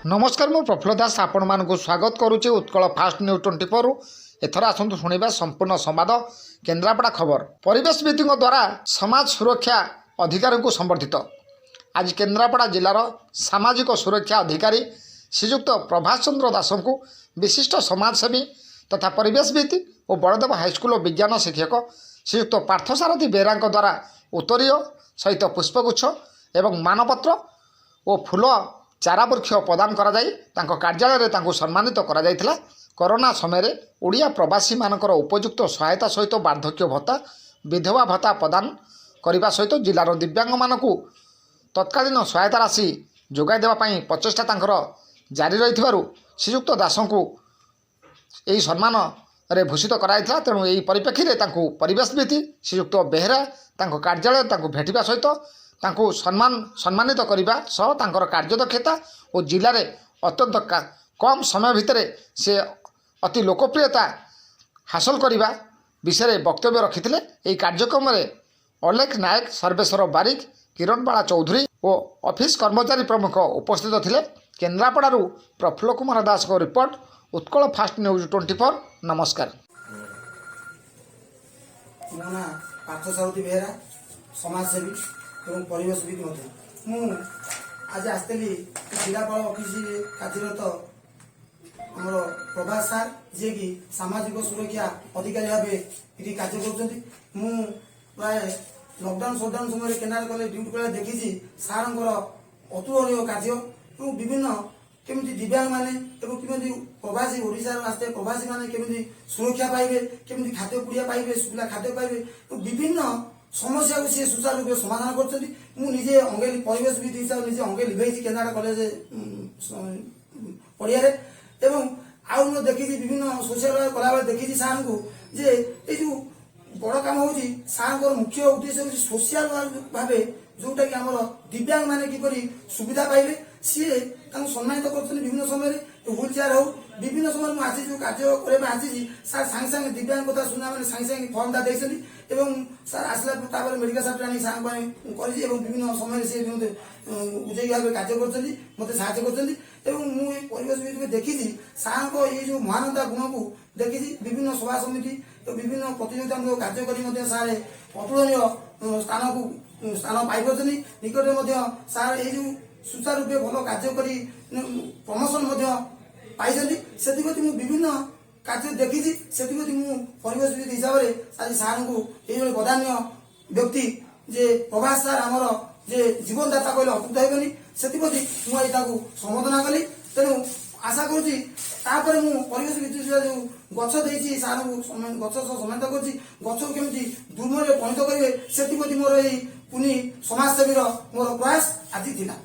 ନମସ୍କାର, ମୁଁ ପ୍ରଫୁଲ୍ଲ ଦାସ ଆପଣମାନଙ୍କୁ ସ୍ୱାଗତ କରୁଛି ଉତ୍କଳ ଫାଷ୍ଟ ନ୍ୟୁଜ୍ 24ରୁ। ଏଥର ଆସନ୍ତୁ ଶୁଣିବା ସମ୍ପୂର୍ଣ୍ଣ ସମ୍ବାଦ। କେନ୍ଦ୍ରାପଡ଼ା ଖବର। ପରିବେଶବିତ୍ଙ୍କ ଦ୍ୱାରା ସମାଜ ସୁରକ୍ଷା ଅଧିକାରୀଙ୍କୁ ସମ୍ବର୍ଦ୍ଧିତ। ଆଜି କେନ୍ଦ୍ରାପଡ଼ା ଜିଲ୍ଲାର ସାମାଜିକ ସୁରକ୍ଷା ଅଧିକାରୀ ଶ୍ରୀଯୁକ୍ତ ପ୍ରଭାସ ଚନ୍ଦ୍ର ଦାସଙ୍କୁ ବିଶିଷ୍ଟ ସମାଜସେବୀ ତଥା ପରିବେଶବିତ୍ ଓ ବଳଦେବ ହାଇସ୍କୁଲର ବିଜ୍ଞାନ ଶିକ୍ଷକ ଶ୍ରୀଯୁକ୍ତ ପାର୍ଥସାରଥୀ ବେହେରାଙ୍କ ଦ୍ୱାରା ଉତ୍ତରୀୟ ସହିତ ପୁଷ୍ପଗୁଚ୍ଛ ଏବଂ ମାନପତ୍ର ଓ ଫୁଲ ଚାରା ବୃକ୍ଷ ପ୍ରଦାନ କରାଯାଇ ତାଙ୍କ କାର୍ଯ୍ୟାଳୟରେ ତାଙ୍କୁ ସମ୍ମାନିତ କରାଯାଇଥିଲା। କରୋନା ସମୟରେ ଓଡ଼ିଆ ପ୍ରବାସୀମାନଙ୍କର ଉପଯୁକ୍ତ ସହାୟତା ସହିତ ବାର୍ଦ୍ଧକ୍ୟ ଭତ୍ତା, ବିଧବା ଭତ୍ତା ପ୍ରଦାନ କରିବା ସହିତ ଜିଲ୍ଲାର ଦିବ୍ୟାଙ୍ଗମାନଙ୍କୁ ତତ୍କାଳୀନ ସହାୟତା ରାଶି ଯୋଗାଇ ଦେବା ପାଇଁ ପ୍ରଚେଷ୍ଟା ତାଙ୍କର ଜାରି ରହିଥିବାରୁ ଶ୍ରୀଯୁକ୍ତ ଦାସଙ୍କୁ ଏହି ସମ୍ମାନରେ ଭୂଷିତ କରାଯାଇଥିଲା। ତେଣୁ ଏହି ପରିପ୍ରେକ୍ଷୀରେ ତାଙ୍କୁ ପରିବେଶବିତ୍ ଶ୍ରୀଯୁକ୍ତ ବେହେରା ତାଙ୍କ କାର୍ଯ୍ୟାଳୟରେ ତାଙ୍କୁ ଭେଟିବା ସହିତ ତାଙ୍କୁ ସମ୍ମାନିତ କରିବା ସହ ତାଙ୍କର କାର୍ଯ୍ୟଦକ୍ଷତା ଓ ଜିଲ୍ଲାରେ ଅତ୍ୟନ୍ତ କମ୍ ସମୟ ଭିତରେ ସେ ଅତି ଲୋକପ୍ରିୟତା ହାସଲ କରିବା ବିଷୟରେ ବକ୍ତବ୍ୟ ରଖିଥିଲେ। ଏହି କାର୍ଯ୍ୟକ୍ରମରେ ଅଲେଖ ନାୟକ, ସର୍ବେଶ୍ୱର ବାରିକ, କିରଣବାଳା ଚୌଧୁରୀ ଓ ଅଫିସ କର୍ମଚାରୀ ପ୍ରମୁଖ ଉପସ୍ଥିତ ଥିଲେ। କେନ୍ଦ୍ରାପଡ଼ାରୁ ପ୍ରଫୁଲ୍ଲ କୁମାର ଦାସଙ୍କ ରିପୋର୍ଟ, ଉତ୍କଳ ଫାଷ୍ଟ ନ୍ୟୁଜ୍ 24। ନମସ୍କାର। ମୋ ନାଁ ପାର୍ଥସାରଥୀ ବେହେରା, ସମାଜସେବୀ ଏବଂ ପରିବେଶବିତ୍ ମଧ୍ୟ। ମୁଁ ଆଜି ଆସିଥିଲି ଜିଲ୍ଲାପାଳ ଅଫିସରେ କାର୍ଯ୍ୟରତ ଆମର ପ୍ରଭାସ ସାର୍, ଯିଏକି ସାମାଜିକ ସୁରକ୍ଷା ଅଧିକାରୀ ଭାବେ ଏଠି କାର୍ଯ୍ୟ କରୁଛନ୍ତି। ମୁଁ ପ୍ରାୟ ଲକଡାଉନ ସଟଡାଉନ ସମୟରେ କେନାଲ କଲେଜ ଡ୍ୟୁଟି କଲା, ଦେଖିଛି ସାର୍ଙ୍କର ଅତୁଳନୀୟ କାର୍ଯ୍ୟ ଏବଂ ବିଭିନ୍ନ କେମିତି ଦିବ୍ୟାଙ୍ଗମାନେ ଏବଂ କେମିତି ପ୍ରବାସୀ, ଓଡ଼ିଶାରୁ ଆସିଥିବା ପ୍ରବାସୀମାନେ କେମିତି ସୁରକ୍ଷା ପାଇବେ, କେମିତି ଖାଦ୍ୟ ପୁଡ଼ିଆ ପାଇବେ, ଶୁଖିଲା ଖାଦ୍ୟ ପାଇବେ ଏବଂ ବିଭିନ୍ନ ସମସ୍ୟାକୁ ସିଏ ସୁଚାରୁ ରୂପେ ସମାଧାନ କରୁଛନ୍ତି। ମୁଁ ନିଜେ ଅଙ୍ଗେ ପରିବେଶବିତ୍ ହିସାବରେ ନିଜେ ଅଙ୍ଗେ ଲିଭେଇଛି କେନ୍ଦ୍ରାପଡ଼ା କଲେଜ ପଡ଼ିଆରେ। ଏବଂ ଆଉ ମୁଁ ଦେଖିଛି, ବିଭିନ୍ନ ସୋସିଆଲ ୱାର୍କ କଲାବେଳେ ଦେଖିଛି ସାର୍ଙ୍କୁ ଯେ ଏଇ ଯୋଉ ବଡ଼ କାମ ହଉଛି, ସାର୍ଙ୍କର ମୁଖ୍ୟ ଉଦ୍ଦେଶ୍ୟ ହଉଛି ସୋସିଆଲ ୱାର୍କ ଭାବେ ଯୋଉଟା କି ଆମର ଦିବ୍ୟାଙ୍ଗ ମାନେ କିପରି ସୁବିଧା ପାଇବେ। ସିଏ ତାଙ୍କୁ ସମ୍ମାନିତ କରୁଛନ୍ତି ବିଭିନ୍ନ ସମୟରେ, ହ୍ୱିଲ ଚେୟାର ହଉ, ବିଭିନ୍ନ ସମୟରେ। ମୁଁ ଆସିଛି, ଯୋଉ କାର୍ଯ୍ୟ କରିବା ପାଇଁ ଆସିଛି, ସାର୍ ସାଙ୍ଗେ ସାଙ୍ଗେ ଦିବ୍ୟାଙ୍ଗ କଥା ଶୁଣିଲା ମାନେ ସାଙ୍ଗେ ସାଙ୍ଗେ ଫର୍ମଟା ଦେଇଛନ୍ତି। ଏବଂ ସାର୍ ଆସିଲା ପରେ ତାପରେ ମେଡିକାଲ ସାର୍ଟିଫିକେଟ୍ ଆଣି ସାର୍ଙ୍କ ପାଇଁ କରିଛି। ଏବଂ ବିଭିନ୍ନ ସମୟରେ ସେ ମୋତେ ଉଜେଇ ଭାବେ କାର୍ଯ୍ୟ କରୁଛନ୍ତି, ମୋତେ ସାହାଯ୍ୟ କରୁଛନ୍ତି। ଏବଂ ମୁଁ ଏଇ ପରିବେଶ ଭିତରେ ଦେଖିଛି, ସାର୍ଙ୍କ ଏଇ ଯୋଉ ମହାନତା ଗୁଣକୁ ଦେଖିଛି। ବିଭିନ୍ନ ସଭା ସମିତି ଓ ବିଭିନ୍ନ ପ୍ରତିଯୋଗିତାମୂଳକ କାର୍ଯ୍ୟ କରି ମଧ୍ୟ ସାର୍ ଅତୁଳନୀୟ ସ୍ଥାନକୁ ସ୍ଥାନ ପାଇପାରୁଛନ୍ତି। ନିକଟରେ ମଧ୍ୟ ସାର୍ ଏଇ ଯୋଉ ସୁଚାରୁ ରୂପେ ଭଲ କାର୍ଯ୍ୟ କରି ପ୍ରମୋସନ ମଧ୍ୟ ପାଇଛନ୍ତି। ସେଥିପ୍ରତି ମୁଁ ବିଭିନ୍ନ କାର୍ଯ୍ୟ ଦେଖିଛି। ସେଥିପ୍ରତି ମୁଁ ପରିବେଶବିତ୍ ହିସାବରେ ଆଜି ସାର୍ଙ୍କୁ ଏଇଭଳି ବଦାନ୍ୟ ବ୍ୟକ୍ତି ଯେ ପ୍ରଭାସ ସାର୍, ଆମର ଯେ ଜୀବନଦାତା କହିଲେ ଅତ୍ୟୁକ୍ତ ହେବନି, ସେଥିପ୍ରତି ମୁଁ ଆଜି ତାକୁ ସମ୍ବର୍ଦ୍ଧନା କଲି। ତେଣୁ ଆଶା କରୁଛି, ତାପରେ ମୁଁ ପରିବେଶ ବିଦ୍ୟୁତ ଯୋଉ ଗଛ ଦେଇଛି ସାର୍ଙ୍କୁ, ଗଛ ସହ ସମାନିତ କରୁଛି, ଗଛକୁ କେମିତି ଦ୍ରୁମରେ ପରିଣତ କରିବେ, ସେଥିପ୍ରତି ମୋର ଏଇ କୁନି ସମାଜସେବୀର ମୋର ପ୍ରୟାସ ଆଜି ଥିଲା।